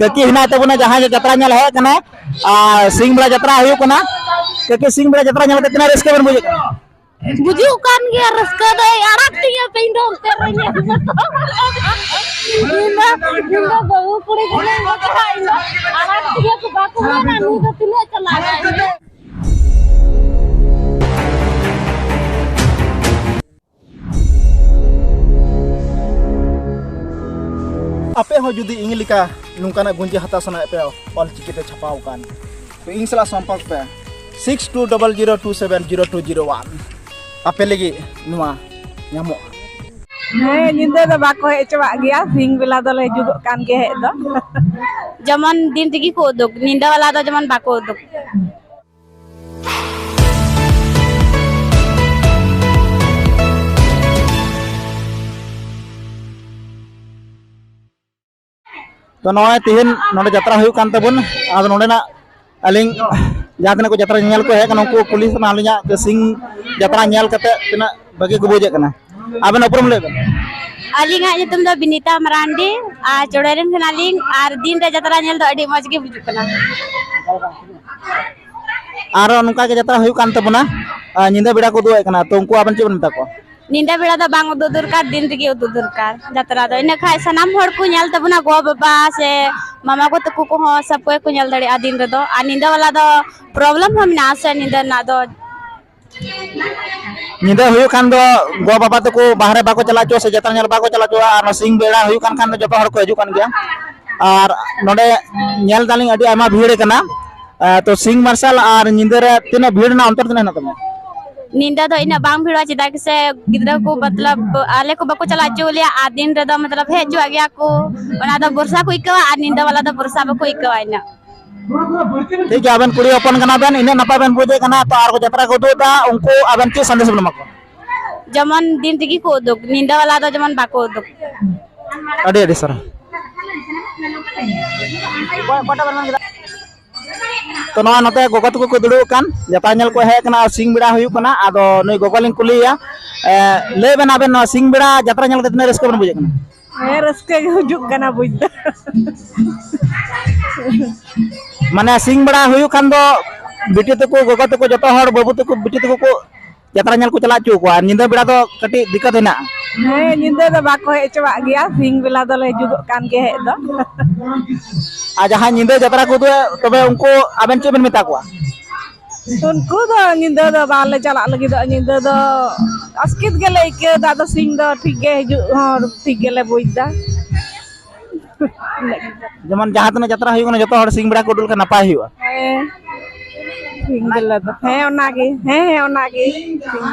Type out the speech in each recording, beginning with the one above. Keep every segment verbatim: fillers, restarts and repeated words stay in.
ᱠᱟᱹᱠᱤ ᱦᱮᱱᱟᱭ ᱛᱟᱵᱚᱱᱟ, ᱡᱟᱦᱟᱸᱭ ᱡᱟᱛᱨᱟ ᱧᱮᱞ ᱦᱮᱡ ᱟᱠᱟᱱᱟᱭ, ᱟᱨ ᱥᱤᱧ ᱵᱮᱲᱟ ᱡᱟᱛᱨᱟ ᱦᱩᱭᱩᱜ ᱠᱟᱱᱟ᱾ ᱠᱟᱹᱠᱤ, ᱥᱤᱧ ᱵᱮᱲᱟ ᱡᱟᱛᱨᱟ ᱧᱮᱞ ᱠᱟᱛᱮ ᱛᱤᱱᱟᱹᱜ ᱨᱟᱹᱥᱠᱟᱹ ᱵᱮᱱ ᱵᱩᱡᱷᱟᱹᱣ ᱠᱟᱱᱟ? ᱵᱩᱡᱩᱜ ᱠᱟᱱ ᱜᱮᱭᱟ ᱨᱟᱹᱥᱠᱟᱹ ᱫᱚ, ᱟᱲᱟᱜ ᱛᱤᱧᱟᱹ ᱯᱮ, ᱤᱧ ᱫᱚ ᱚᱱᱛᱮ ᱨᱮ ᱧᱮᱞ ᱢᱮ ᱛᱚ᱾ ᱤᱧ ᱫᱚ, ᱤᱧ ᱫᱚ ᱵᱟᱹᱦᱩ ᱠᱩᱲᱤ ᱠᱟᱹᱱᱟᱹᱧ, ᱵᱟᱠᱷᱟᱡ ᱤᱧ ᱫᱚ ᱟᱲᱟᱜ ᱛᱤᱧᱟᱹ ᱠᱚ, ᱵᱟᱠᱚ ᱢᱮᱱᱟ, ᱱᱩᱭ ᱫᱚ ᱛᱤᱱᱟᱹᱜ ᱪᱟᱞᱟᱜ ᱟᱭ᱾ ᱟᱯᱮ ᱦᱚᱸ ᱡᱩᱫᱤ ᱤᱧ ᱞᱮᱠᱟ ᱱᱚᱝᱠᱟᱱᱟᱜ ᱜᱩᱸᱡᱟᱹ ᱦᱟᱛᱟᱣ ᱥᱟᱱᱟᱭᱮᱫ ᱯᱮᱭᱟ, ᱚᱞ ᱪᱤᱠᱤᱛᱮ ᱪᱷᱟᱯᱟᱣ ᱟᱠᱟᱱ, ᱛᱚ ᱤᱧ ᱥᱟᱞᱟᱜ ᱥᱚᱢᱯᱚᱨᱠ ᱯᱮ, six two double zero two seven zero two zero one᱾ ᱟᱯᱮ ᱞᱟᱹᱜᱤᱫ ᱱᱚᱣᱟ ᱧᱟᱢᱚᱜᱼᱟ᱾ ᱦᱮᱸ, ᱧᱤᱫᱟᱹ ᱫᱚ ᱵᱟᱠᱚ ᱦᱮᱡ ᱦᱚᱪᱚᱣᱟᱜ ᱜᱮᱭᱟ, ᱥᱤᱧ ᱵᱮᱞᱟ ᱫᱚᱞᱮ ᱦᱤᱡᱩᱜᱚᱜ ᱠᱟᱱ ᱜᱮᱭᱟ ᱦᱮᱡ ᱫᱚ᱾ ᱡᱮᱢᱚᱱ ᱫᱤᱱ ᱨᱮᱜᱮ ᱠᱚ ᱩᱫᱩᱜ, ᱧᱤᱫᱟᱹ ᱵᱮᱞᱟ ᱫᱚ ᱡᱮᱢᱚᱱ ᱵᱟᱠᱚ ᱩᱫᱩᱜ᱾ ᱛᱚ ᱱᱚᱜᱼᱚᱭ ᱛᱤᱦᱤᱧ ᱱᱚᱰᱮ ᱡᱟᱛᱨᱟ ᱦᱩᱭᱩᱜ ᱠᱟᱱ ᱛᱟᱵᱚᱱ, ᱟᱫᱚ ᱱᱚᱰᱮᱱᱟᱜ ᱟᱹᱞᱤᱧ ᱡᱟᱦᱟᱸ ᱛᱤᱱᱟᱹᱜ ᱠᱚ ᱡᱟᱛᱨᱟ ᱧᱮᱧᱮᱞ ᱠᱚ ᱦᱮᱡ ᱟᱠᱟᱱᱟ, ᱩᱱᱠᱩ ᱠᱩᱞᱤ ᱥᱟᱱᱟ ᱟᱹᱞᱤᱧᱟ ᱡᱮ ᱥᱤᱧ ᱡᱟᱛᱨᱟ ᱧᱮᱞ ᱠᱟᱛᱮ ᱛᱤᱱᱟᱹᱜ ᱵᱷᱟᱹᱜᱤ ᱠᱚ ᱵᱩᱡᱮᱫ ᱠᱟᱱᱟ᱾ ᱟᱵᱮᱱ ᱩᱯᱨᱩᱢ ᱞᱟᱹᱭ ᱵᱮᱱ᱾ ᱟᱹᱞᱤᱧᱟᱜ ᱧᱩᱛᱩᱢ ᱫᱚ ᱵᱤᱱᱤᱛᱟ ᱢᱟᱨᱟᱱᱰᱤ, ᱟᱨ ᱪᱚᱲᱮ ᱨᱮᱱ ᱠᱟᱱᱟᱞᱤᱧ, ᱟᱨ ᱫᱤᱱ ᱨᱮ ᱡᱟᱛᱨᱟ ᱧᱮᱞ ᱫᱚ ᱟᱹᱰᱤ ᱢᱚᱡᱽ ᱜᱮ ᱵᱩᱡᱩᱜ ᱠᱟᱱᱟ᱾ ᱟᱨ ᱱᱚᱝᱠᱟ ᱜᱮ ᱡᱟᱛᱨᱟ ᱦᱩᱭᱩᱜ ᱠᱟᱱ ᱛᱟᱵᱚᱱᱟ, ᱟᱨ ᱧᱤᱫᱟᱹ ᱵᱮᱲᱟ ᱠᱚ ᱩᱫᱩᱜ ᱮᱫ ᱠᱟᱱᱟ, ᱛᱚ ᱩᱱᱠᱩ ᱟᱵᱮᱱ ᱪᱮᱫ ᱵᱮᱱ ᱢᱮᱛᱟ ᱠᱚᱣᱟ? ᱧᱤᱫᱟᱹ ᱵᱮᱲᱟ ᱫᱚ ᱵᱟᱝ ᱩᱫᱩᱜ ᱫᱚᱨᱠᱟᱨ, ᱫᱤᱱ ᱨᱮᱜᱮ ᱩᱫᱩᱜ ᱫᱚᱨᱠᱟᱨ ᱡᱟᱛᱨᱟ ᱫᱚ᱾ ᱤᱱᱟᱹ ᱠᱷᱟᱡ ᱥᱟᱱᱟᱢ ᱦᱚᱲ ᱠᱚ ᱧᱮᱞ ᱛᱟᱵᱚᱱᱟ, ᱜᱚ ᱵᱟᱵᱟ ᱥᱮ ᱢᱟᱢᱟ ᱜᱚ ᱛᱟᱠᱚ ᱠᱚᱦᱚᱸ ᱥᱚᱵ ᱠᱚᱜᱮ ᱠᱚ ᱧᱮᱞ ᱫᱟᱲᱮᱭᱟᱜᱼᱟ ᱫᱤᱱ ᱨᱮᱫᱚ᱾ ᱟᱨ ᱧᱤᱫᱟᱹ ᱵᱟᱞᱟ ᱫᱚ ᱯᱨᱚᱵᱞᱮᱢ ᱦᱚᱸ ᱢᱮᱱᱟᱜᱼᱟ ᱥᱮ, ᱧᱤᱫᱟᱹ ᱨᱮᱱᱟᱜ ᱫᱚ᱾ ᱧᱤᱫᱟᱹ ᱦᱩᱭᱩᱜ ᱠᱷᱟᱱ ᱫᱚ ᱜᱚ ᱵᱟᱵᱟ ᱛᱟᱠᱚ ᱵᱟᱦᱨᱮ ᱵᱟᱠᱚ ᱪᱟᱞᱟᱣ ᱦᱚᱪᱚᱣᱟᱜᱼᱟ ᱥᱮ ᱡᱟᱛᱨᱟ ᱧᱮᱞ ᱵᱟᱠᱚ ᱪᱟᱞᱟᱣ ᱦᱚᱪᱚᱣᱟᱜᱼᱟ, ᱟᱨ ᱱᱚᱣᱟ ᱥᱤᱧ ᱵᱮᱲᱟ ᱦᱩᱭᱩᱜ ᱠᱟᱱ ᱠᱷᱟᱱ ᱫᱚ ᱡᱚᱛᱚ ᱦᱚᱲ ᱠᱚ ᱦᱤᱡᱩᱜ ᱠᱟᱱ ᱜᱮᱭᱟ᱾ ᱟᱨ ᱱᱚᱰᱮ ᱧᱮᱞ ᱫᱟᱞᱤᱧ ᱟᱹᱰᱤ ᱟᱭᱢᱟ ᱵᱷᱤᱲ ᱠᱟᱱᱟ᱾ ᱮ, ᱛᱚ ᱥᱤᱧ ᱢᱟᱨᱥᱟᱞ ᱟᱨ ᱧᱤᱫᱟᱹ ᱨᱮ ᱛᱤᱱᱟᱹᱜ ᱵᱷᱤᱲ ᱨᱮᱱᱟᱜ ᱚᱱᱛᱚᱨ ᱛᱤᱱᱟᱹᱜ ᱦᱮᱱᱟᱜ ᱛᱟᱵᱚᱱᱟ? ᱧᱤᱫᱟᱹ ᱫᱚ ᱤᱱᱟᱹᱜ ᱵᱟᱝ ᱵᱷᱤᱲᱚᱜᱼᱟ, ᱪᱮᱫᱟᱜ ᱥᱮ ᱜᱤᱫᱽᱨᱟᱹ ᱠᱚ ᱢᱚᱛᱞᱚᱵ ᱟᱞᱮ ᱠᱚ ᱵᱟᱠᱚ ᱪᱟᱞᱟᱣ ᱦᱚᱪᱚ ᱞᱮᱭᱟ, ᱟᱨ ᱫᱤᱱ ᱨᱮᱫᱚ ᱢᱚᱛᱞᱚᱵ ᱦᱮᱡ ᱦᱚᱪᱚᱣᱟᱜ ᱜᱮᱭᱟ ᱠᱚ᱾ ᱚᱱᱟ ᱫᱚ ᱵᱷᱚᱨᱥᱟ ᱠᱚ ᱟᱹᱭᱠᱟᱹᱣᱟ, ᱟᱨ ᱧᱤᱫᱟᱹ ᱵᱟᱞᱟ ᱫᱚ ᱵᱷᱚᱨᱥᱟ ᱵᱟᱠᱚ ᱟᱹᱭᱠᱟᱹᱣᱟ ᱤᱱᱟᱹᱜ᱾ ᱴᱷᱤᱠ ᱜᱮᱭᱟ, ᱟᱵᱮᱱ ᱠᱩᱲᱤ ᱦᱚᱯᱚᱱ ᱠᱟᱱᱟ ᱵᱮᱱ, ᱤᱱᱟᱹᱜ ᱱᱟᱯᱟᱭ ᱵᱮᱱ ᱵᱩᱡᱮᱫ ᱠᱟᱱᱟ, ᱛᱚ ᱟᱨ ᱠᱚ ᱡᱟᱛᱨᱟ ᱠᱚ ᱩᱫᱩᱜ ᱮᱫᱟ, ᱩᱱᱠᱩ ᱟᱵᱮᱱ ᱪᱮᱫ ᱥᱟᱸᱫᱮᱥ ᱵᱮᱱ ᱮᱢᱟ ᱠᱚᱣᱟ? ᱡᱮᱢᱚᱱ ᱫᱤᱱ ᱨᱮᱜᱮ ᱠᱚ ᱩᱫᱩᱜ, ᱧᱤᱫᱟᱹ ᱵᱟᱞᱟ ᱫᱚ ᱡᱮᱢᱚᱱ ᱵᱟᱠᱚ ᱩᱫᱩᱜ᱾ ᱟᱹᱰᱤ ᱟᱹᱰᱤ ᱥᱟᱨᱦᱟᱣ᱾ ᱛᱚ ᱱᱚᱣᱟ ᱱᱚᱛᱮ ᱜᱚᱜᱚ ᱛᱟᱠᱚ ᱠᱚ ᱫᱩᱲᱩᱵ ᱟᱠᱟᱱ, ᱡᱟᱛᱨᱟ ᱧᱮᱞ ᱠᱚ ᱦᱮᱡ ᱟᱠᱟᱱᱟ, ᱟᱨ ᱥᱤᱧ ᱵᱮᱲᱟ ᱦᱩᱭᱩᱜ ᱠᱟᱱᱟ᱾ ᱟᱫᱚ ᱱᱩᱭ ᱜᱚᱜᱚ ᱞᱤᱧ ᱠᱩᱞᱤᱭᱮᱭᱟ, ᱮ, ᱞᱟᱹᱭ ᱵᱮᱱ ᱟᱵᱮᱱ ᱱᱚᱣᱟ ᱥᱤᱧ ᱵᱮᱲᱟ ᱡᱟᱛᱨᱟ ᱧᱮᱞ ᱠᱟᱛᱮ ᱛᱤᱱᱟᱹᱜ ᱨᱟᱹᱥᱠᱟᱹ ᱵᱮᱱ ᱵᱩᱡᱷᱟᱹᱜ ᱠᱟᱱᱟ? ᱦᱮᱸ, ᱨᱟᱹᱥᱠᱟᱹ ᱜᱮ ᱦᱤᱡᱩᱜ ᱠᱟᱱᱟ ᱵᱩᱡᱽ ᱫᱚ᱾ ᱢᱟᱱᱮ ᱥᱤᱧ ᱵᱮᱲᱟ ᱦᱩᱭᱩᱜ ᱠᱷᱟᱱ ᱫᱚ ᱵᱤᱴᱤ ᱛᱟᱠᱚ, ᱜᱚᱜᱚ ᱛᱟᱠᱚ, ᱡᱚᱛᱚ ᱦᱚᱲ, ᱵᱟᱹᱵᱩ ᱛᱟᱠᱚ, ᱵᱤᱴᱤ ᱛᱟᱠᱚ ᱠᱚ ᱡᱟᱛᱨᱟ ᱧᱮᱞ ᱠᱚ ᱪᱟᱞᱟᱣ ᱦᱚᱪᱚ ᱠᱚᱣᱟ᱾ ᱧᱤᱫᱟᱹ ᱵᱮᱲᱟ ᱫᱚ ᱠᱟᱹᱴᱤᱡ ᱫᱤᱠᱠᱟᱛ ᱦᱮᱱᱟᱜᱼᱟ᱾ ᱦᱮᱸ, ᱧᱤᱫᱟᱹ ᱫᱚ ᱵᱟᱠᱚ ᱦᱮᱡ ᱦᱚᱪᱚᱣᱟᱜ ᱜᱮᱭᱟ, ᱥᱤᱧ ᱵᱮᱞᱟ ᱫᱚᱞᱮ ᱦᱤᱡᱩᱜᱚᱜ ᱠᱟᱱ ᱜᱮ ᱦᱮᱡ ᱫᱚ᱾ ᱟᱨ ᱡᱟᱦᱟᱸᱭ ᱧᱤᱫᱟᱹ ᱡᱟᱛᱨᱟ ᱠᱚ ᱩᱫᱩᱜᱼᱟ, ᱛᱚᱵᱮ ᱩᱱᱠᱩ ᱟᱵᱮᱱ ᱪᱮᱫ ᱵᱮᱱ ᱢᱮᱛᱟ ᱠᱚᱣᱟ? ᱩᱱᱠᱩ ᱫᱚ ᱧᱤᱫᱟᱹ ᱫᱚ ᱵᱟᱞᱮ ᱪᱟᱞᱟᱜ ᱞᱟᱹᱜᱤᱫᱚᱜᱼᱟ, ᱧᱤᱫᱟᱹ ᱫᱚ ᱟᱥᱠᱮᱛ ᱜᱮᱞᱮ ᱟᱹᱭᱠᱟᱹᱣ ᱮᱫᱟ᱾ ᱟᱫᱚ ᱥᱤᱧ ᱫᱚ ᱴᱷᱤᱠ ᱜᱮ ᱦᱤᱡᱩᱜ ᱦᱚᱸ ᱴᱷᱤᱠ ᱜᱮᱞᱮ ᱵᱩᱡᱽ ᱮᱫᱟ᱾ ᱡᱮᱢᱚᱱ ᱡᱟᱦᱟᱸ ᱛᱤᱱᱟᱹᱜ ᱡᱟᱛᱨᱟ ᱦᱩᱭᱩᱜ ᱠᱟᱱᱟ, ᱡᱚᱛᱚ ᱦᱚᱲ ᱥᱤᱧ ᱵᱮᱲᱟ ᱠᱚ ᱩᱰᱩᱠ ᱞᱮᱠᱷᱟᱱ ᱱᱟᱯᱟᱭ ᱦᱩᱭᱩᱜᱼᱟ᱾ ᱦᱮᱸ, ᱥᱤᱧ ᱵᱮᱞᱟ ᱫᱚ᱾ ᱦᱮᱸ, ᱚᱱᱟᱜᱮ᱾ ᱦᱮᱸ, ᱦᱮᱸ, ᱚᱱᱟᱜᱮ᱾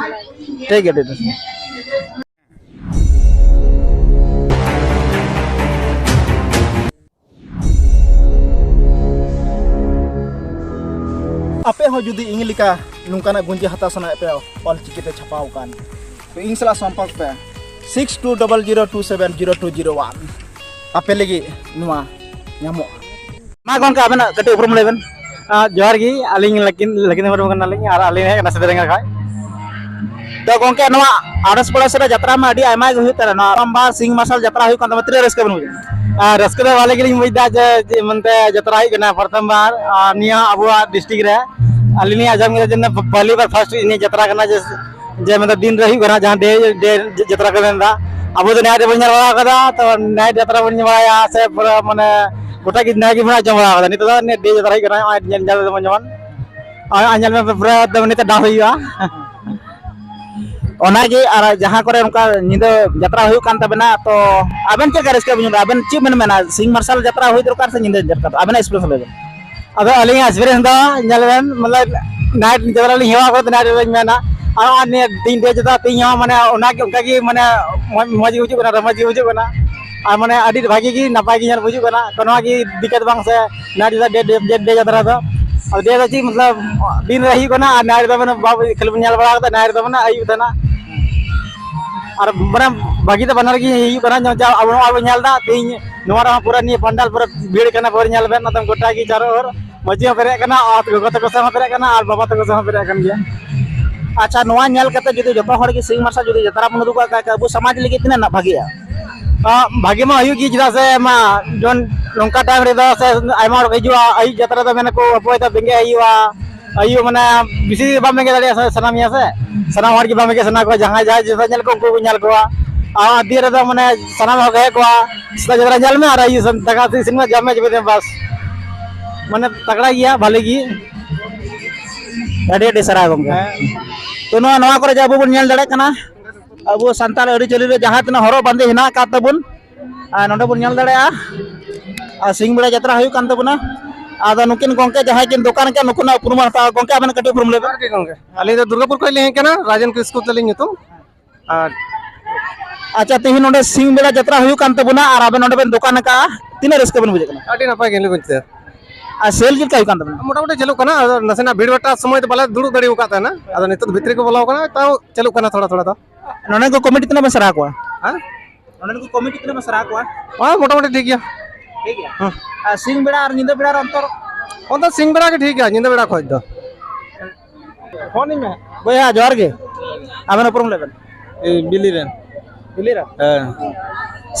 ᱴᱷᱤᱠ ᱜᱮᱭᱟ, ᱴᱷᱤᱠ ᱜᱮᱭᱟ᱾ ᱟᱯᱮ ᱦᱚᱸ ᱡᱩᱫᱤ ᱤᱧ ᱞᱮᱠᱟ ᱱᱚᱝᱠᱟᱱᱟᱜ ᱜᱩᱸᱡᱟᱹ ᱦᱟᱛᱟᱣ ᱥᱟᱱᱟᱭᱮᱫ ᱯᱮᱭᱟ, ᱚᱞ ᱪᱤᱠᱤᱛᱮ ᱪᱷᱟᱯᱟᱣ ᱟᱠᱟᱱ, ᱛᱚ ᱤᱧ ᱥᱟᱞᱟᱜ ᱥᱚᱢᱯᱚᱨᱠ ᱯᱮ, six two double zero two seven zero two zero one᱾ ᱟᱯᱮ ᱞᱟᱹᱜᱤᱫ ᱱᱚᱣᱟ ᱧᱟᱢᱚᱜᱼᱟ᱾ ᱢᱟ ᱜᱚᱢᱠᱮ, ᱟᱵᱮᱱᱟᱜ ᱠᱟᱹᱴᱤᱡ ᱩᱯᱨᱩᱢ ᱞᱟᱹᱭ ᱵᱮᱱ᱾ ᱟᱨ ᱡᱚᱦᱟᱨ ᱜᱮ, ᱟᱹᱞᱤᱧ ᱞᱟᱹᱠᱤᱱ, ᱞᱟᱹᱠᱤᱱ ᱢᱩᱨᱢᱩ ᱠᱟᱱᱟᱞᱤᱧ ᱟᱨ ᱟᱹᱞᱤᱧ ᱦᱮᱡ ᱠᱟᱱᱟ ᱥᱤᱫᱟᱹᱨᱮᱸᱜᱟ ᱠᱷᱚᱱ᱾ ᱛᱚ ᱜᱚᱢᱠᱮ, ᱱᱚᱣᱟ ᱟᱲᱚᱥ ᱯᱟᱲᱚᱥ ᱨᱮ ᱡᱟᱛᱨᱟ ᱢᱟ ᱟᱹᱰᱤ ᱟᱭᱢᱟ ᱜᱮ ᱦᱩᱭᱩᱜ ᱛᱟᱦᱮᱱᱟ, ᱱᱚᱣᱟ ᱵᱟᱨ ᱥᱤᱧ ᱢᱟᱨᱥᱟᱞ ᱡᱟᱛᱨᱟ ᱦᱩᱭᱩᱜ ᱠᱟᱱ ᱛᱟᱢᱟ, ᱛᱤᱱᱟᱹᱜ ᱨᱟᱹᱥᱠᱟᱹ ᱵᱮᱱ ᱵᱩᱡᱷᱟᱹᱣᱟ? ᱟᱨ ᱨᱟᱹᱥᱠᱟᱹ ᱫᱚ ᱵᱷᱟᱞᱮ ᱜᱮᱞᱤᱧ ᱵᱩᱡᱽ ᱮᱫᱟ ᱡᱮ, ᱡᱮ ᱢᱮᱱᱛᱮ ᱡᱟᱛᱨᱟ ᱦᱩᱭᱩᱜ ᱠᱟᱱᱟ ᱯᱨᱚᱛᱷᱚᱢ ᱵᱟᱨ, ᱟᱨ ᱱᱤᱭᱟᱹ ᱟᱵᱚᱣᱟᱜ ᱰᱤᱥᱴᱨᱤᱠᱴ ᱨᱮ᱾ ᱟᱹᱞᱤᱧ ᱞᱤᱧ ᱟᱸᱡᱚᱢ ᱠᱮᱫᱟ ᱡᱮ ᱯᱟᱦᱞᱤ ᱵᱟᱨ ᱯᱷᱟᱥᱴ ᱤᱧᱟᱹᱜ ᱡᱟᱛᱨᱟ ᱠᱟᱱᱟ, ᱡᱮ, ᱡᱮ ᱢᱮᱱᱛᱮ ᱫᱤᱱ ᱨᱮ ᱦᱩᱭᱩᱜ ᱠᱟᱱᱟ, ᱡᱟᱦᱟᱸ ᱰᱮ, ᱰᱮ ᱡᱟᱛᱨᱟ ᱠᱚ ᱢᱮᱱᱫᱟ᱾ ᱟᱵᱚ ᱫᱚ ᱱᱤᱭᱟᱹ ᱨᱮᱵᱚᱱ ᱧᱮᱞ ᱵᱟᱲᱟ ᱠᱟᱫᱟ, ᱛᱚ ᱱᱟᱭᱤᱴ ᱡᱟᱛᱨᱟ ᱵᱚᱱ ᱧᱮᱞ ᱵᱟᱲᱟᱭᱟ ᱥᱮ ᱯᱩᱨᱟᱹ ᱢᱟᱱᱮ ᱜᱚᱴᱟ ᱜᱮ ᱱᱟᱭᱤᱴ ᱜᱮᱵᱚᱱ ᱟᱸᱡᱚᱢ ᱵᱟᱲᱟ ᱠᱟᱫᱟ᱾ ᱱᱤᱛᱚᱜ ᱫᱚ ᱱᱤᱭᱟᱹ ᱰᱮ ᱡᱟᱛᱨᱟ ᱦᱩᱭᱩᱜ ᱠᱟᱱᱟ, ᱱᱚᱜᱼᱚᱭ ᱧᱮᱞ, ᱧᱮᱞ ᱫᱟᱵᱚᱱ ᱡᱮᱢᱚᱱ, ᱱᱚᱜᱼᱚᱭ ᱧᱮᱞ ᱢᱮ ᱯᱩᱨᱟᱹ ᱮᱠᱫᱚᱢ ᱱᱤᱛᱚᱜ ᱰᱟᱱᱥ ᱦᱩᱭᱩᱜᱼᱟ᱾ ᱚᱱᱟᱜᱮ, ᱟᱨ ᱡᱟᱦᱟᱸ ᱠᱚᱨᱮ ᱚᱱᱠᱟ ᱧᱤᱫᱟᱹ ᱡᱟᱛᱨᱟ ᱦᱩᱭᱩᱜ ᱠᱟᱱ ᱛᱟᱵᱮᱱᱟ, ᱛᱚ ᱟᱵᱮᱱ ᱪᱮᱫ ᱞᱮᱠᱟ ᱨᱟᱹᱥᱠᱟᱹ ᱵᱮᱱ ᱵᱩᱡᱷᱟᱹᱣ ᱮᱫᱟ? ᱟᱵᱮᱱ ᱪᱮᱫ ᱵᱮᱱ ᱢᱮᱱᱟ, ᱥᱤᱧ ᱢᱟᱨᱥᱟᱞ ᱡᱟᱛᱨᱟ ᱦᱩᱭ ᱫᱚᱨᱠᱟᱨ ᱥᱮ ᱧᱤᱫᱟᱹ ᱡᱟᱛᱨᱟ? ᱟᱵᱮᱱᱟᱜ ᱮᱠᱥᱯᱨᱤᱭᱮᱱᱥ ᱞᱟᱹᱭ ᱵᱮᱱ᱾ ᱟᱫᱚ ᱟᱹᱞᱤᱧᱟᱜ ᱮᱠᱥᱯᱨᱤᱭᱮᱱᱥ ᱫᱚ ᱧᱮᱞ ᱵᱮᱱ, ᱢᱚᱛᱞᱚᱵ ᱱᱟᱭᱤᱴ ᱡᱟᱛᱨᱟ ᱞᱤᱧ ᱦᱮᱣᱟ ᱠᱟᱱᱟ, ᱱᱟᱭᱤᱴ ᱨᱮᱞᱤᱧ ᱢᱮᱱᱟ᱾ ᱟᱨ ᱱᱚᱜᱼᱚᱭ ᱱᱤᱭᱟᱹ ᱛᱤᱱ ᱰᱮ ᱡᱟᱛᱨᱟ ᱛᱮᱦᱮᱧ ᱦᱚᱸ ᱢᱟᱱᱮ ᱚᱱᱟᱜᱮ, ᱚᱱᱠᱟᱜᱮ ᱢᱟᱱᱮ ᱢᱚᱡᱽ, ᱢᱚᱡᱽ ᱜᱮ ᱵᱩᱡᱷᱟᱹᱜ ᱠᱟᱱᱟ, ᱨᱚᱢᱚᱡᱽ ᱜᱮ ᱵᱩᱡᱷᱟᱹᱜ ᱠᱟᱱᱟ᱾ ᱟᱨ ᱢᱟᱱᱮ ᱟᱹᱰᱤ ᱵᱷᱟᱜᱤ ᱜᱮ, ᱱᱟᱯᱟᱭ ᱜᱮ ᱧᱮᱞ ᱵᱩᱡᱩᱜ ᱠᱟᱱᱟ, ᱠᱳᱱᱳ ᱜᱮ ᱫᱤᱠᱠᱟᱛ ᱵᱟᱝ ᱥᱮ᱾ ᱱᱟᱭᱤᱴ ᱡᱟᱛᱨᱟ, ᱰᱮ, ᱰᱮ, ᱰᱮ, ᱰᱮ ᱡᱟᱛᱨᱟ ᱫᱚ, ᱟᱫᱚ ᱰᱮ ᱫᱚ ᱪᱮᱫ ᱢᱚᱛᱞᱚᱵ ᱫᱤᱱ ᱨᱮ ᱦᱩᱭᱩᱜ ᱠᱟᱱᱟ, ᱟᱨ ᱱᱟᱭᱤᱴ ᱫᱚ ᱢᱟᱱᱮ ᱵᱟᱵ-, ᱠᱷᱟᱹᱞᱤ ᱵᱚᱱ ᱧᱮᱞ ᱵᱟᱲᱟ ᱠᱟᱫᱟ, ᱱᱟᱭᱤᱴ ᱫᱚ ᱢᱟᱱᱮ ᱟᱹᱭᱩᱵ ᱛᱟᱦᱮᱱᱟ᱾ ᱟᱨ ᱢᱟᱱᱮ ᱵᱷᱟᱹᱜᱤ ᱫᱚ ᱵᱟᱱᱟᱨ ᱜᱮ ᱦᱩᱭᱩᱜ ᱠᱟᱱᱟ, ᱧᱮᱞ ᱪᱟᱞᱟᱣ ᱟᱵᱚ ᱱᱚᱣᱟ ᱵᱚᱱ ᱧᱮᱞ ᱮᱫᱟ, ᱛᱮᱦᱮᱧ ᱱᱚᱣᱟ ᱨᱮᱦᱚᱸ ᱯᱩᱨᱟᱹ ᱱᱤᱭᱟᱹ ᱯᱟᱱᱰᱟᱞ ᱯᱩᱨᱟᱹ ᱵᱷᱤᱲ ᱠᱟᱱᱟ, ᱯᱩᱨᱟᱹ ᱧᱮᱞ ᱵᱮᱱ, ᱟᱫᱚᱢ ᱜᱚᱴᱟ ᱜᱮ ᱪᱟᱨᱚ ᱚᱨ ᱢᱟᱹᱡᱷᱤ ᱦᱚᱸ ᱯᱮᱨᱮᱡ ᱠᱟᱱᱟ, ᱟᱨ ᱜᱚᱜᱚ ᱛᱟᱠᱚ ᱥᱮᱫ ᱦᱚᱸ ᱯᱮᱨᱮᱡ ᱠᱟᱱᱟ, ᱟᱨ ᱵᱟᱵᱟ ᱛᱟᱠᱚ ᱥᱮᱫ ᱦᱚᱸ ᱯᱮᱨᱮᱡ ᱠᱟᱱ ᱜᱮᱭᱟ᱾ ᱟᱪᱪᱷᱟ, ᱱᱚᱣᱟ ᱧᱮᱞ ᱠᱟᱛᱮ ᱡᱩᱫᱤ ᱡᱚᱛᱚ ᱦᱚᱲ ᱜᱮ ᱥᱤᱧ ᱢᱟᱨᱥᱟᱞ ᱡᱩᱫᱤ ᱡᱟᱛᱨᱟ ᱵᱚᱱ ᱩᱫᱩᱜᱟ, ᱠᱷᱟᱡ ᱟᱵᱚ ᱥᱚᱢᱟᱡᱽ ᱞᱟᱹᱜᱤᱫ ᱛᱤᱱᱟᱹᱜ ᱱᱟᱜ ᱵᱷᱟᱜᱤᱜᱼᱟ? ᱵᱷᱟᱜᱮ ᱢᱟ ᱦᱩᱭᱩᱜ ᱜᱮ, ᱪᱮᱫᱟᱜ ᱥᱮ ᱢᱟ ᱡᱚᱱ ᱱᱚᱝᱠᱟ ᱴᱟᱭᱤᱢ ᱨᱮᱫᱚ ᱥᱮ ᱟᱭᱢᱟ ᱦᱚᱲ ᱠᱚ ᱦᱤᱡᱩᱜᱼᱟ, ᱟᱹᱭᱩᱵ ᱡᱟᱛᱨᱟ ᱫᱚ ᱢᱮᱱᱟᱠᱚ ᱚᱠᱚᱭ ᱫᱚ ᱵᱮᱸᱜᱮᱫ ᱦᱩᱭᱩᱜᱼᱟ, ᱟᱹᱭᱩᱵ ᱢᱟᱱᱮ ᱵᱮᱥᱤ ᱵᱟᱢ ᱵᱮᱸᱜᱮᱫ ᱫᱟᱲᱮᱭᱟᱜᱼᱟ ᱥᱮ ᱥᱟᱱᱟᱢ ᱤᱭᱟᱹ ᱥᱮ ᱥᱟᱱᱟᱢ ᱦᱚᱲ ᱜᱮ ᱵᱟᱢ ᱵᱮᱸᱜᱮᱫ ᱥᱟᱱᱟ ᱠᱚᱣᱟ, ᱡᱟᱦᱟᱸᱭ ᱡᱟᱦᱟᱸᱭ ᱡᱟᱛᱨᱟ ᱧᱮᱞ ᱠᱚ ᱩᱱᱠᱩ ᱠᱚ ᱧᱮᱞ ᱠᱚᱣᱟ᱾ ᱟᱨ ᱟᱹᱰᱤ ᱨᱮᱫᱚ ᱢᱟᱱᱮ ᱥᱟᱱᱟᱢ ᱦᱚᱲ ᱠᱚ ᱦᱮᱡ ᱠᱚᱜᱼᱟ, ᱥᱮᱛᱟᱜ ᱡᱟᱛᱨᱟ ᱧᱮᱞ ᱢᱮ ᱟᱨ ᱟᱹᱭᱩᱵ ᱥᱮᱱ ᱫᱟᱠᱟ ᱩᱛᱩ ᱤᱥᱤᱱ ᱢᱮ, ᱡᱚᱢ ᱢᱮ, ᱡᱟᱹᱯᱤᱫ ᱢᱮ, ᱵᱟᱥ᱾ ᱢᱟᱱᱮ ᱛᱟᱜᱲᱟ ᱜᱮᱭᱟ, ᱵᱷᱟᱞᱮ ᱜᱮ᱾ ᱟᱹᱰᱤ ᱟᱹᱰᱤ ᱥᱟᱨᱦᱟᱣ ᱜᱚᱢᱠᱮ᱾ ᱛᱚ ᱱᱚᱣᱟ ᱱᱚᱣᱟ ᱠᱚᱨᱮ ᱡᱮ ᱟᱵᱚ ᱵᱚᱱ ᱧᱮᱞ ᱫᱟᱲᱮᱭᱟᱜ ᱠᱟᱱᱟ, ᱟᱵᱚ ᱥᱟᱱᱛᱟᱲ ᱟᱹᱨᱤᱪᱟᱹᱞᱤ ᱨᱮ ᱡᱟᱦᱟᱸ ᱛᱤᱱᱟᱹᱜ ᱦᱚᱨᱚᱜ ᱵᱟᱸᱫᱮ ᱦᱮᱱᱟᱜ ᱟᱠᱟᱫ ᱛᱟᱵᱚᱱ, ᱟᱨ ᱱᱚᱰᱮ ᱵᱚᱱ ᱧᱮᱞ ᱫᱟᱲᱮᱭᱟᱜᱼᱟ, ᱟᱨ ᱥᱤᱧ ᱵᱮᱲᱟ ᱡᱟᱛᱨᱟ ᱦᱩᱭᱩᱜ ᱠᱟᱱ ᱛᱟᱵᱚᱱᱟ᱾ ᱟᱫᱚ ᱱᱩᱠᱤᱱ ᱜᱚᱢᱠᱮ ᱡᱟᱦᱟᱸᱭ ᱠᱤᱱ ᱫᱚᱠᱟᱱ ᱠᱟᱱ, ᱱᱩᱠᱩᱱᱟᱜ ᱩᱯᱨᱩᱢ ᱦᱟᱛᱟᱣᱟ᱾ ᱜᱚᱢᱠᱮ, ᱟᱵᱮᱱ ᱠᱟᱹᱴᱤᱡ ᱩᱯᱨᱩᱢ ᱞᱟᱹᱭ ᱵᱮᱱ᱾ ᱡᱚᱦᱟᱨ ᱜᱮ ᱜᱚᱢᱠᱮ, ᱟᱹᱞᱤᱧ ᱫᱚ ᱫᱩᱨᱜᱟᱯᱩᱨ ᱠᱷᱚᱱ ᱞᱤᱧ ᱦᱮᱡ ᱟᱠᱟᱱᱟ, ᱨᱟᱡᱮᱱ ᱠᱤᱥᱠᱩ ᱛᱟᱹᱞᱤᱧ ᱧᱩᱛᱩᱢ᱾ ᱟᱨ ᱟᱪᱪᱷᱟ, ᱛᱮᱦᱮᱧ ᱱᱚᱰᱮ ᱥᱤᱧ ᱵᱮᱲᱟ ᱡᱟᱛᱨᱟ ᱦᱩᱭᱩᱜ ᱠᱟᱱ ᱛᱟᱵᱚᱱᱟ ᱟᱨ ᱟᱵᱮᱱ ᱱᱚᱰᱮ ᱵᱮᱱ ᱫᱚᱠᱟᱱ ᱟᱠᱟᱫᱼᱟ, ᱛᱤᱱᱟᱹᱜ ᱨᱟᱹᱥᱠᱟᱹ ᱵᱮᱱ ᱵᱩᱡᱷᱟᱹᱜ ᱠᱟᱱᱟ? ᱟᱹᱰᱤ ᱱᱟᱯᱟᱭ ᱜᱮᱞᱤᱧ ᱵᱩᱡᱽ ᱮᱫᱟ᱾ ᱟᱨ ᱥᱮᱞ ᱪᱮᱫ ᱞᱮᱠᱟ ᱦᱩᱭᱩᱜ ᱠᱟᱱ ᱛᱟᱵᱮᱱᱟ? ᱢᱚᱴᱟᱢᱩᱴᱤ ᱪᱟᱹᱞᱩᱜ ᱠᱟᱱᱟ, ᱟᱫᱚ ᱱᱟᱥᱮᱱᱟᱜ ᱵᱷᱤᱲ ᱵᱷᱟᱴᱴᱟ ᱥᱚᱢᱚᱭ ᱫᱚ ᱵᱟᱞᱮ ᱫᱩᱲᱩᱵ ᱫᱟᱲᱮ ᱟᱠᱟᱫ ᱛᱟᱦᱮᱱᱟ, ᱟᱫᱚ ᱱᱤᱛᱚᱜ ᱫᱚ ᱵᱷᱤᱛᱨᱤ ᱠᱚ ᱵᱚᱞᱚ ᱟᱠᱟᱱᱟ, ᱛᱟᱣ ᱪᱟᱹᱞᱩᱜ ᱠᱟᱱᱟ ᱛᱷᱚᱲᱟ ᱛᱷᱚᱲᱟ ᱫᱚ᱾ ᱱᱚᱰᱮᱱ ᱠᱚ ᱠᱚᱢᱤᱴᱤ ᱛᱤᱱᱟᱹᱜ ᱵᱮᱱ ᱥᱟᱨᱦᱟᱣ ᱠᱚᱣᱟ? ᱦᱮᱸ? ᱱᱚᱰᱮᱱ ᱠᱚ ᱠᱚᱢᱤᱴᱤ ᱛᱤᱱᱟᱹᱜ ᱵᱮᱱ ᱥᱟᱨᱦᱟᱣ ᱠᱚᱣᱟ? ᱦᱮᱸ, ᱢᱚᱴᱟᱢᱩᱴᱤ ᱴᱷᱤᱠ ᱜᱮᱭᱟ᱾ ᱴᱷᱤᱠ ᱜᱮᱭᱟ᱾ ᱦᱮᱸ᱾ ᱟᱨ ᱥᱤᱧ ᱵᱮᱲᱟ ᱟᱨ ᱧᱤᱫᱟᱹ ᱵᱮᱲᱟ ᱨᱮ ᱚᱱᱛᱚᱨ? ᱚᱱᱛᱚᱨ ᱥᱤᱧ ᱵᱮᱲᱟ ᱜᱮ ᱴᱷᱤᱠ ᱜᱮᱭᱟ, ᱧᱤᱫᱟᱹ ᱵᱮᱲᱟ ᱠᱷᱚᱡ ᱫᱚ᱾ ᱯᱷᱳᱱ ᱤᱧ ᱢᱮ᱾ ᱵᱚᱭᱦᱟ, ᱡᱚᱦᱟᱨ ᱜᱮ᱾ ᱟᱵᱮᱱ ᱩᱯᱨᱩᱢ ᱞᱟᱹᱭ ᱵᱮᱱ᱾ ᱵᱤᱞᱤ ᱨᱮᱱ᱾ ᱵᱤᱞᱤ ᱨᱮᱱ? ᱦᱮᱸ᱾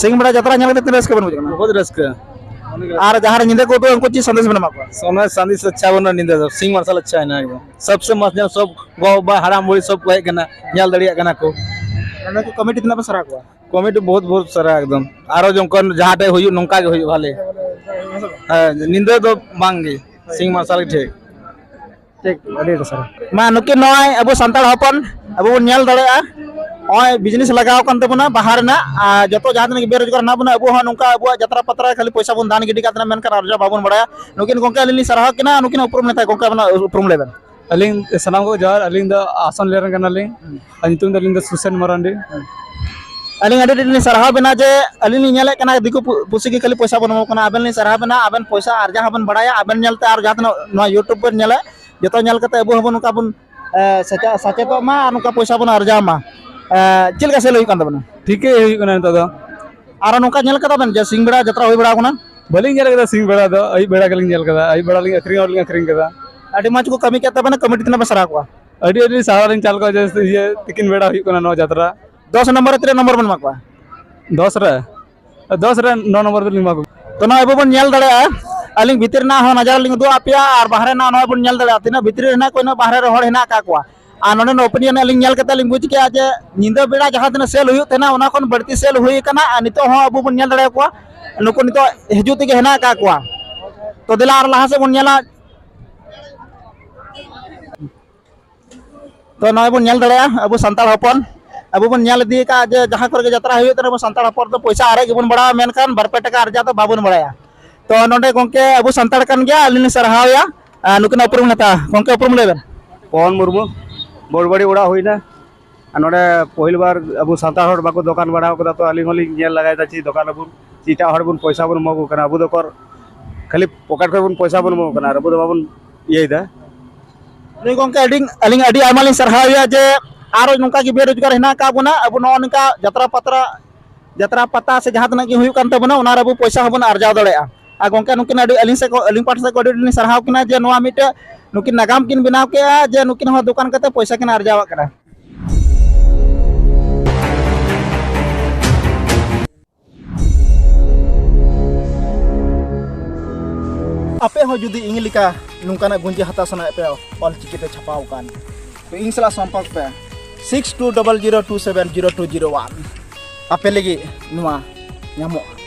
ᱥᱤᱧ ᱵᱮᱲᱟ ᱡᱟᱛᱨᱟ ᱧᱮᱞ ᱠᱟᱛᱮ ᱛᱤᱱᱟᱹᱜ ᱨᱟᱹᱥᱠᱟᱹ ᱵᱮᱱ ᱵᱩᱡᱷᱟᱹᱣ ᱠᱟᱱᱟ? ᱵᱚᱦᱩᱛ ᱨᱟᱹᱥᱠᱟᱹ᱾ ᱟᱨ ᱡᱟᱦᱟᱸ ᱨᱮ ᱧᱤᱫᱟᱹ ᱠᱚ ᱩᱫᱩᱜᱼᱟ, ᱩᱱᱠᱩ ᱪᱮᱫ ᱥᱟᱸᱫᱮᱥ ᱵᱮᱱ ᱮᱢᱟ ᱠᱚᱣᱟ? ᱥᱚᱢᱚᱭ ᱥᱟᱸᱫᱮᱥ ᱟᱪᱪᱷᱟ ᱵᱟᱹᱱᱩᱜᱼᱟ, ᱧᱤᱫᱟᱹ ᱫᱚ ᱥᱤᱧ ᱢᱟᱨᱥᱟᱞ ᱟᱪᱪᱷᱟ ᱦᱮᱱᱟᱜᱼᱟ ᱮᱠᱫᱚᱢ᱾ ᱥᱚᱵᱥᱮ ᱢᱚᱡᱽ ᱧᱮᱞ, ᱥᱚᱵ ᱜᱚ ᱵᱟᱵᱟ, ᱦᱟᱲᱟᱢ ᱵᱩᱲᱦᱤ ᱥᱚᱵ ᱠᱚ ᱦᱮᱡ ᱠᱟᱱᱟ, ᱧᱮᱞ ᱫᱟᱲᱮᱭᱟᱜ ᱠᱟᱱᱟ ᱠᱚ᱾ ᱱᱚᱰᱮ ᱠᱚ ᱠᱚᱢᱤᱴᱤ ᱛᱤᱱᱟᱹᱜ ᱯᱮ ᱥᱟᱨᱦᱟᱣ ᱠᱚᱣᱟ? ᱠᱚᱢᱤᱴᱤ ᱵᱚᱦᱩᱛ ᱵᱚᱦᱩᱛ ᱥᱟᱨᱦᱟᱣ ᱮᱠᱫᱚᱢ᱾ ᱟᱨᱚ ᱡᱚᱠᱷᱚᱱ ᱡᱟᱦᱟᱸ ᱴᱷᱮᱡ ᱦᱩᱭᱩᱜ ᱱᱚᱝᱠᱟ ᱜᱮ ᱦᱩᱭᱩᱜ ᱵᱷᱟᱞᱮ᱾ ᱦᱮᱸ, ᱧᱤᱫᱟᱹ ᱫᱚ ᱵᱟᱝ ᱜᱮ, ᱥᱤᱧ ᱢᱟᱨᱥᱟᱞ ᱜᱮ ᱴᱷᱤᱠ᱾ ᱴᱷᱤᱠ, ᱟᱹᱰᱤ ᱟᱹᱰᱤ ᱥᱟᱨᱦᱟᱣ᱾ ᱢᱟ ᱱᱩᱠᱤᱱ ᱱᱚᱜᱼᱚᱭ ᱟᱵᱚ ᱥᱟᱱᱛᱟᱲ ᱦᱚᱯᱚᱱ ᱟᱵᱚ ᱵᱚᱱ ᱧᱮᱞ ᱫᱟᱲᱮᱭᱟᱜᱼᱟ, ᱱᱚᱜᱼᱚᱭ ᱵᱤᱡᱽᱱᱮᱥ ᱞᱟᱜᱟᱣ ᱟᱠᱟᱱ ᱛᱟᱵᱚᱱᱟ ᱵᱟᱦᱟ ᱨᱮᱱᱟᱜ, ᱟᱨ ᱡᱚᱛᱚ ᱡᱟᱦᱟᱸ ᱛᱤᱱᱟᱹᱜ ᱜᱮ ᱵᱮᱨᱳᱡᱽᱜᱟᱨ ᱦᱮᱱᱟᱜ ᱵᱚᱱᱟ, ᱟᱵᱚ ᱦᱚᱸ ᱱᱚᱝᱠᱟ ᱟᱵᱚᱣᱟᱜ ᱡᱟᱛᱨᱟ ᱯᱟᱛᱨᱟ ᱠᱷᱟᱹᱞᱤ ᱯᱚᱭᱥᱟ ᱵᱚᱱ ᱫᱟᱱ ᱜᱤᱰᱤ ᱠᱟᱜ ᱛᱟᱦᱮᱱᱟ, ᱢᱮᱱᱠᱷᱟᱱ ᱟᱨᱡᱟᱣ ᱵᱟᱵᱚᱱ ᱵᱟᱲᱟᱭᱟ᱾ ᱱᱩᱠᱤᱱ ᱜᱚᱢᱠᱮ ᱟᱹᱞᱤᱧ ᱞᱤᱧ ᱥᱟᱨᱦᱟᱣ ᱠᱤᱱᱟ, ᱱᱩᱠᱤᱱᱟᱜ ᱩᱯᱨᱩᱢ ᱞᱟᱹᱭ ᱛᱟᱭ᱾ ᱜᱚᱢᱠᱮ ᱟᱵᱮᱱᱟᱜ ᱩᱯᱨᱩᱢ ᱞᱟᱹᱭ ᱵᱮᱱ᱾ ᱟᱹᱞᱤᱧ ᱥᱟᱱᱟᱢ ᱠᱚ ᱡᱚᱦᱟᱨ, ᱟᱹᱞᱤᱧ ᱫᱚ ᱟᱥᱚᱱ ᱞᱮᱨᱮᱱ ᱠᱟᱱᱟᱞᱤᱧ᱾ ᱦᱩᱸ᱾ ᱟᱨ ᱧᱩᱛᱩᱢ ᱫᱚ ᱟᱹᱞᱤᱧ ᱫᱚ ᱥᱩᱥᱮᱱ ᱢᱟᱨᱟᱱᱰᱤ᱾ ᱦᱩᱸ᱾ ᱟᱹᱞᱤᱧ ᱟᱹᱰᱤ ᱟᱹᱰᱤ ᱞᱤᱧ ᱥᱟᱨᱦᱟᱣ ᱵᱮᱱᱟ ᱡᱮ ᱟᱹᱞᱤᱧ ᱞᱤᱧ ᱧᱮᱞᱮᱫ ᱠᱟᱱᱟ ᱫᱤᱠᱩ ᱯᱩ-, ᱯᱩᱥᱤ ᱜᱮ ᱠᱷᱟᱹᱞᱤ ᱯᱚᱭᱥᱟ ᱵᱚᱱ ᱮᱢᱟ ᱠᱚ ᱠᱟᱱᱟ, ᱟᱵᱮᱱ ᱞᱤᱧ ᱥᱟᱨᱦᱟᱣ ᱵᱮᱱᱟ, ᱟᱵᱮᱱ ᱯᱚᱭᱥᱟ ᱟᱨᱡᱟᱣ ᱦᱚᱸᱵᱮᱱ ᱵᱟᱲᱟᱭᱟ, ᱟᱵᱮᱱ ᱧᱮᱞᱛᱮ ᱟᱨ ᱡᱟᱦᱟᱸ ᱛᱤᱱᱟᱹᱜ ᱱᱚᱣᱟ YouTube ᱵᱮᱱ ᱧᱮᱞᱟ, ᱡᱚᱛᱚ ᱧᱮᱞ ᱠᱟᱛᱮ ᱟᱵᱚ ᱦᱚᱸᱵᱚᱱ ᱱᱚᱝᱠᱟ ᱵᱚᱱ, ᱮ, ᱥᱮᱪᱮ-, ᱥᱮᱪᱮᱫᱚᱜ ᱢᱟ ᱟᱨ ᱱᱚᱝᱠᱟ ᱯᱚᱭᱥᱟ ᱵᱚᱱ ᱟᱨᱡᱟᱣ ᱢᱟ᱾ ᱮ, ᱪᱮᱫ ᱞᱮᱠᱟ ᱥᱮᱞ ᱦᱩᱭᱩᱜ ᱠᱟᱱ ᱛᱟᱵᱮᱱᱟ? ᱴᱷᱤᱠ ᱜᱮ ᱦᱩᱭᱩᱜ ᱠᱟᱱᱟ ᱱᱤᱛᱚᱜ ᱫᱚ᱾ ᱟᱨᱚ ᱱᱚᱝᱠᱟ ᱧᱮᱞ ᱠᱟᱫᱟ ᱵᱮᱱ ᱡᱮ ᱥᱤᱧ ᱵᱮᱲᱟ ᱡᱟᱛᱨᱟ ᱦᱩᱭ ᱵᱟᱲᱟ ᱟᱠᱟᱱᱟ? ᱵᱟᱹᱞᱤᱧ ᱧᱮᱞ ᱠᱟᱫᱟ ᱥᱤᱧ ᱵᱮᱲᱟ ᱫᱚ, ᱟᱹᱭᱩᱵ ᱵᱮᱲᱟ ᱜᱮᱞᱤᱧ ᱧᱮᱞ ᱠᱟᱫᱟ, ᱟᱹᱭᱩᱵ ᱵᱮᱲᱟ ᱞᱤᱧ ᱟᱹᱠᱷᱨᱤᱧ ᱦᱚᱸ ᱞᱤᱧ ᱟᱹᱠᱷᱨᱤᱧ ᱠᱟᱫᱟ᱾ ᱟᱹᱰᱤ ᱢᱚᱡᱽ ᱠᱚ ᱠᱟᱹᱢᱤ ᱠᱮᱫ ᱛᱟᱵᱮᱱᱟ, ᱠᱚᱢᱤᱴᱤ ᱛᱤᱱᱟᱹᱜ ᱵᱮᱱ ᱥᱟᱨᱦᱟᱣ ᱠᱚᱣᱟ? ᱟᱹᱰᱤ ᱟᱹᱰᱤ ᱥᱟᱨᱦᱟᱣ ᱞᱤᱧ ᱪᱟᱞ ᱠᱚᱣᱟ ᱡᱮ ᱤᱭᱟᱹ ᱛᱤᱠᱤᱱ ᱵᱮᱲᱟ ᱦᱩᱭᱩᱜ ᱠᱟᱱᱟ ᱱᱚᱣᱟ ᱡᱟᱛᱨᱟ᱾ ᱫᱚᱥ ᱱᱚᱢᱵᱚᱨ ᱨᱮ ᱛᱤᱱᱟᱹᱜ ᱱᱚᱢᱵᱚᱨ ᱵᱮᱱ ᱮᱢᱟ ᱠᱚᱣᱟ? ᱫᱚᱥ ᱨᱮ, ᱫᱚᱥ ᱨᱮ ᱱᱚ ᱱᱚᱢᱵᱚᱨ ᱫᱚᱞᱤᱧ ᱮᱢᱟ ᱠᱚ᱾ ᱛᱚ ᱱᱚᱜᱼᱚᱭ ᱟᱵᱚ ᱵᱚᱱ ᱧᱮᱞ ᱫᱟᱲᱮᱭᱟᱜᱼᱟ, ᱟᱹᱞᱤᱧ ᱵᱷᱤᱛᱤᱨ ᱨᱮᱱᱟᱜ ᱦᱚᱸ ᱱᱟᱡᱟᱨ ᱞᱤᱧ ᱩᱫᱩᱜ ᱟᱯᱮᱭᱟ ᱟᱨ ᱵᱟᱦᱨᱮ ᱨᱮᱱᱟᱜ ᱱᱚᱜᱼᱚᱭ ᱵᱚᱱ ᱧᱮᱞ ᱫᱟᱲᱮᱭᱟᱜᱼᱟ ᱛᱤᱱᱟᱹᱜ ᱵᱷᱤᱛᱨᱤ ᱨᱮ ᱦᱮᱱᱟᱜ ᱠᱚ, ᱤᱱᱟᱹᱜ ᱵᱟᱦᱨᱮ ᱨᱮ ᱦᱚᱲ ᱦᱮᱱᱟᱜ ᱟᱠᱟᱫ ᱠᱚᱣᱟ᱾ ᱟᱨ ᱱᱚᱰᱮᱱᱟᱜ opinion ᱟᱹᱞᱤᱧ ᱧᱮᱞ ᱠᱟᱛᱮ ᱞᱤᱧ ᱵᱩᱡᱽ ᱠᱮᱜᱼᱟ ᱡᱮ ᱧᱤᱫᱟᱹ ᱵᱮᱲᱟ ᱡᱟᱦᱟᱸ ᱛᱤᱱᱟᱹᱜ sale ᱦᱩᱭᱩᱜ ᱛᱟᱦᱮᱱᱟ ᱚᱱᱟ ᱠᱷᱚᱱ ᱵᱟᱹᱲᱛᱤ sale ᱦᱩᱭ ᱟᱠᱟᱱᱟ, ᱟᱨ ᱱᱤᱛᱚᱜ ᱦᱚᱸ ᱟᱵᱚ ᱵᱚᱱ ᱧᱮᱞ ᱫᱟᱲᱮᱭᱟᱠᱚᱣᱟ ᱱᱩᱠᱩ ᱱᱤᱛᱚᱜ ᱦᱤᱡᱩᱜ ᱛᱮᱜᱮ ᱦᱮᱱᱟᱜ ᱟᱠᱟᱫ ᱠᱚᱣᱟ᱾ ᱛᱚ ᱫᱮᱞᱟ ᱟᱨ ᱞᱟᱦᱟ ᱥᱮᱫ ᱵᱚᱱ ᱧᱮᱞᱟ᱾ ᱛᱚ ᱱᱚᱜᱼᱚᱭ ᱵᱚᱱ ᱧᱮᱞ ᱫᱟᱲᱮᱭᱟᱜᱼᱟ ᱟᱵᱚ ᱥᱟᱱᱛᱟᱲ ᱦᱚᱯᱚᱱ, ᱟᱵᱚ ᱵᱚᱱ ᱧᱮᱞ ᱤᱫᱤ ᱟᱠᱟᱫᱼᱟ ᱡᱮ ᱡᱟᱦᱟᱸ ᱠᱚᱨᱮ ᱜᱮ ᱡᱟᱛᱨᱟ ᱦᱩᱭᱩᱜ ᱛᱟᱦᱮᱱᱟ ᱟᱵᱚ ᱥᱟᱱᱛᱟᱲ ᱦᱚᱯᱚᱱ ᱫᱚ ᱯᱚᱭᱥᱟ ᱟᱨᱮᱡ ᱜᱮᱵᱚᱱ ᱵᱟᱲᱟᱭᱟ, ᱢᱮᱱᱠᱷᱟᱱ ᱵᱟᱨ ᱯᱮ ᱴᱟᱠᱟ ᱟᱨᱡᱟᱣ ᱫᱚ ᱵᱟᱵᱚᱱ ᱵᱟᱲᱟᱭᱟ᱾ ᱛᱚ ᱱᱚᱰᱮ ᱜᱚᱢᱠᱮ ᱟᱵᱚ ᱥᱟᱱᱛᱟᱲ ᱠᱟᱱ ᱜᱮᱭᱟ, ᱟᱹᱞᱤᱧ ᱞᱤᱧ ᱥᱟᱨᱦᱟᱣᱮᱭᱟ᱾ ᱟᱨ ᱱᱩᱠᱤᱱᱟᱜ ᱩᱯᱨᱩᱢ ᱞᱤᱧ ᱦᱟᱛᱟᱣᱟ᱾ ᱜᱚᱢᱠᱮ ᱩᱯᱨᱩᱢ ᱞᱟᱹᱭ ᱵᱮᱱ᱾ ᱯᱚᱣᱚᱱ ᱢᱩᱨᱢᱩ, ᱵᱚᱲᱵᱟᱲᱤ ᱚᱲᱟᱜ ᱦᱩᱭᱱᱟ᱾ ᱟᱨ ᱱᱚᱰᱮ ᱯᱟᱹᱦᱤᱞ ᱵᱟᱨ ᱟᱵᱚ ᱥᱟᱱᱛᱟᱲ ᱦᱚᱲ ᱵᱟᱠᱚ ᱫᱚᱠᱟᱱ ᱵᱟᱲᱟ ᱟᱠᱟᱫᱟ, ᱛᱚ ᱟᱹᱞᱤᱧ ᱦᱚᱸᱞᱤᱧ ᱧᱮᱞ ᱞᱟᱜᱟᱭᱮᱫᱟ ᱪᱮᱫ ᱫᱚᱠᱟᱱ ᱟᱵᱚᱱ, ᱪᱮᱫ ᱮᱴᱟᱜ ᱦᱚᱲ ᱵᱚᱱ ᱯᱚᱭᱥᱟ ᱵᱚᱱ ᱮᱢᱟ ᱠᱚ ᱠᱟᱱᱟ, ᱟᱵᱚ ᱫᱚ ᱚᱠᱚᱨ ᱠᱷᱟᱹᱞᱤ ᱯᱚᱠᱮᱴ ᱠᱷᱚᱱ ᱵᱚᱱ ᱯᱚᱭᱥᱟ ᱵᱚᱱ ᱮᱢᱟ ᱠᱚ ᱠᱟᱱᱟ ᱟᱨ ᱟᱵᱚ ᱫᱚ ᱵᱟᱵᱚᱱ ᱤᱭᱟᱹᱭᱮᱫᱟ᱾ ᱱᱩᱭ ᱜᱚᱢᱠᱮ ᱟᱹᱰᱤ, ᱟᱹᱞᱤᱧ ᱟᱹᱰᱤ ᱟᱭᱢᱟ ᱞᱤᱧ ᱥᱟᱨᱦᱟᱣᱮᱭᱟ ᱡᱮ ᱟᱨᱚ ᱱᱚᱝᱠᱟ ᱜᱮ ᱵᱮᱨᱳᱡᱽᱜᱟᱨ ᱦᱮᱱᱟᱜ ᱟᱠᱟᱫ ᱵᱚᱱᱟ ᱟᱵᱚ ᱱᱚᱜᱼᱚ ᱱᱚᱝᱠᱟ ᱡᱟᱛᱨᱟ ᱯᱟᱛᱨᱟ, ᱡᱟᱛᱨᱟ ᱯᱟᱛᱟ ᱥᱮ ᱡᱟᱦᱟᱸ ᱛᱤᱱᱟᱹᱜ ᱜᱮ ᱦᱩᱭᱩᱜ ᱠᱟᱱ ᱛᱟᱵᱚᱱᱟ ᱚᱱᱟ ᱨᱮ ᱟᱵᱚ ᱯᱚᱭᱥᱟ ᱦᱚᱸᱵᱚᱱ ᱟᱨᱡᱟᱣ ᱫᱟᱲᱮᱭᱟᱜᱼᱟ᱾ ᱟᱨ ᱜᱚᱢᱠᱮ ᱱᱩᱠᱤᱱ ᱟᱹᱰᱤ ᱟᱹᱞᱤᱧ ᱥᱮᱫ ᱠᱷᱚᱱ, ᱟᱹᱞᱤᱧ ᱯᱟᱦᱴᱟ ᱥᱮᱫ ᱠᱷᱚᱱ ᱟᱹᱰᱤ ᱟᱹᱰᱤ ᱞᱤᱧ ᱥᱟᱨᱦᱟᱣ ᱠᱤᱱᱟ ᱡᱮ ᱱᱚᱣᱟ ᱢᱤᱫᱴᱮᱡ ᱱᱩᱠᱤᱱ ᱱᱟᱜᱟᱢ ᱠᱤᱱ ᱵᱮᱱᱟᱣ ᱠᱮᱜᱼᱟ ᱡᱮ ᱱᱩᱠᱤᱱ ᱦᱚᱸ ᱫᱚᱠᱟᱱ ᱠᱟᱛᱮ ᱯᱚᱭᱥᱟ ᱠᱤᱱ ᱟᱨᱡᱟᱣᱮᱫ ᱠᱟᱱᱟ᱾ ᱟᱯᱮ ᱦᱚᱸ ᱡᱩᱫᱤ ᱤᱧ ᱞᱮᱠᱟ ᱱᱚᱝᱠᱟᱱᱟᱜ ᱜᱩᱸᱡᱤ ᱦᱟᱛᱟᱣ ᱥᱟᱱᱟᱭᱮᱫ ᱯᱮᱭᱟ ᱚᱞ ᱪᱤᱠᱤ ᱛᱮ ᱪᱷᱟᱯᱟᱣ ᱟᱠᱟᱱ, ᱛᱚ ᱤᱧ ᱥᱟᱞᱟᱜ ᱥᱚᱢᱯᱚᱨᱠ ᱯᱮ, six two double zero two seven zero two zero one᱾ ᱟᱯᱮ ᱞᱟᱹᱜᱤᱫ ᱱᱚᱣᱟ ᱧᱟᱢᱚᱜᱼᱟ᱾